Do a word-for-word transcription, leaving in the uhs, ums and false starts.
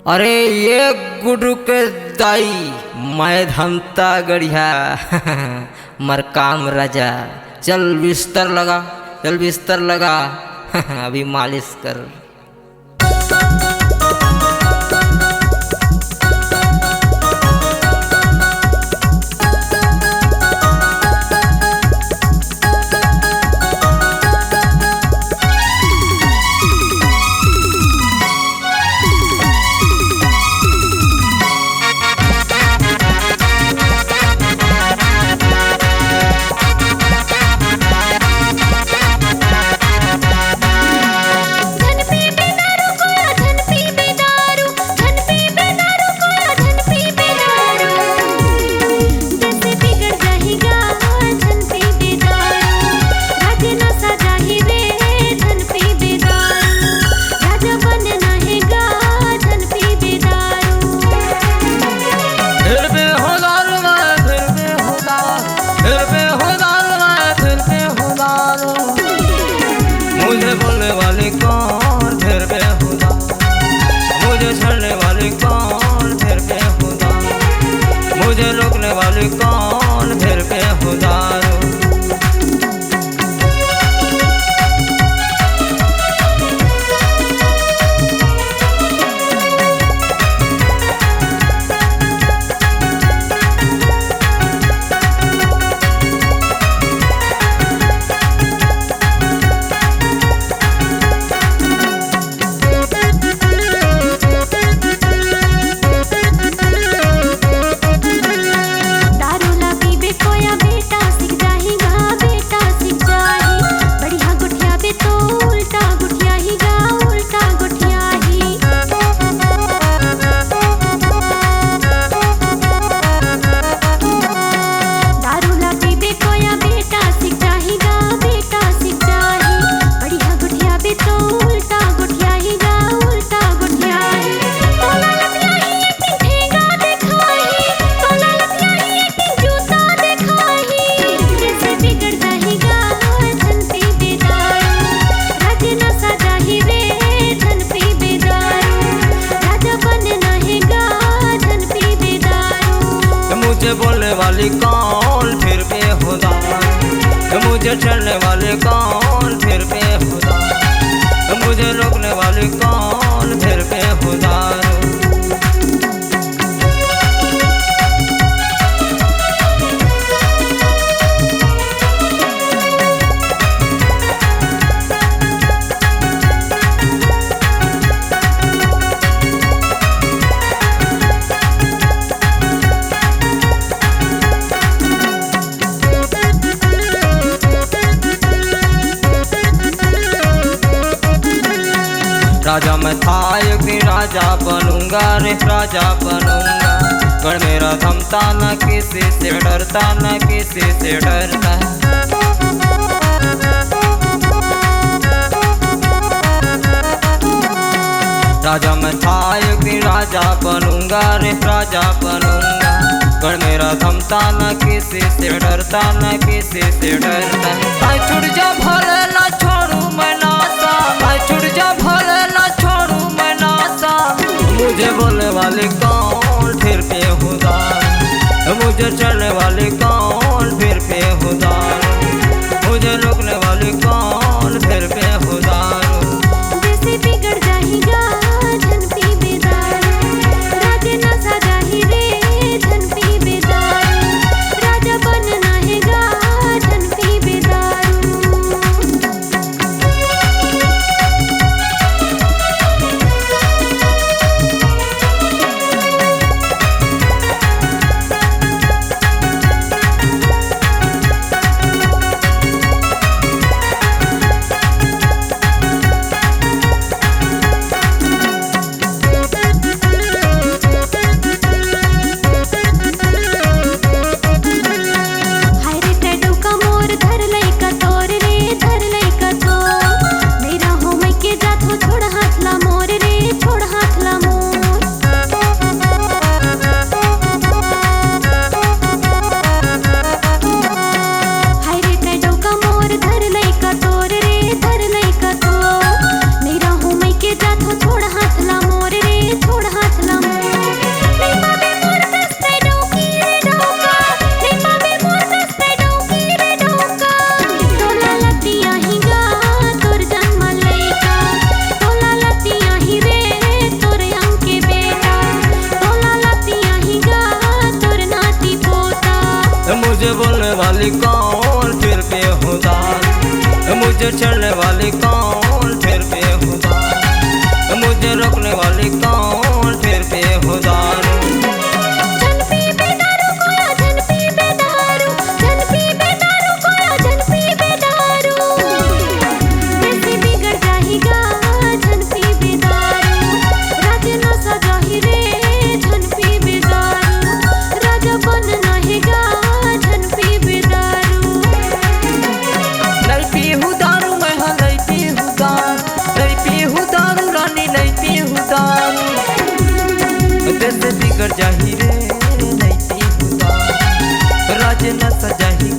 अरे ये गुडरू के दाई, मैं धमता गड़िया, मरकाम राजा, चल बिस्तर लगा, चल बिस्तर लगा, अभी मालिश कर। मुझे बोलने वाली कौन फिर बेहुदा, मुझे छेड़ने वाली कौन फिर बेहुदा, मुझे रोकने वाली कौन फिर बेहुदा। मुझे बोलने वाली कौन फिर बेहुदा, मुझे छेड़ने वाली कौन फिर बेहुदा, मुझे रोकने वाली कौन फिर बेहुदा। राजा मैं था एक दिन राजा बनूंगा रे, राजा बनूंगा। गढ़ मेरा धमता न किसी से डरता, न किसी से डरता। राजा मैं था एक दिन राजा बनूंगा रे, राजा बनूंगा। गढ़ मेरा धमता न किसी से डरता, न किसी से डरता। भाई छुट जा भले ना छोड़ू मैं नासा, भाई छुट जा भले ना छोड़ू मैं नासा। मुझे बोलने वाली कौन फिर बेहुदा, मुझे छेड़ने वाली कौन फिर बेहुदा, मुझे रोकने वाली कौन फिर बेहुदा। जैसे बिगड़ जाएगा झन पीबे दारू, राजे नशा जाही रे झन पीबे दारू, राजा बनना है गा झन पीबे दारू। वाली कौन फिर पे हूँ दारू, मुझे छेड़ने वाली कौन फिर पे हूँ दारू, मुझे रोकने वाली कौन फिर पे हूँ दारू। झन पीबे दारू कोया, झन पीबे दारू, झन पीबे दारू कोया, झन पीबे दारू। बेसी बिगड़ जाही गा, झन पीबे दारू। राज नसा जाही रे, झन पीबे दारू। राजा बनना हे गा, झन पीबे दारू। नहीं पीहू दारू, मैं हा नहीं पीहू दारू, नहीं पीहू दारू रानी, नहीं पीहू दारू। देश बिगड़ जाही रे, नहीं पीहू दारू। राज नसा जाही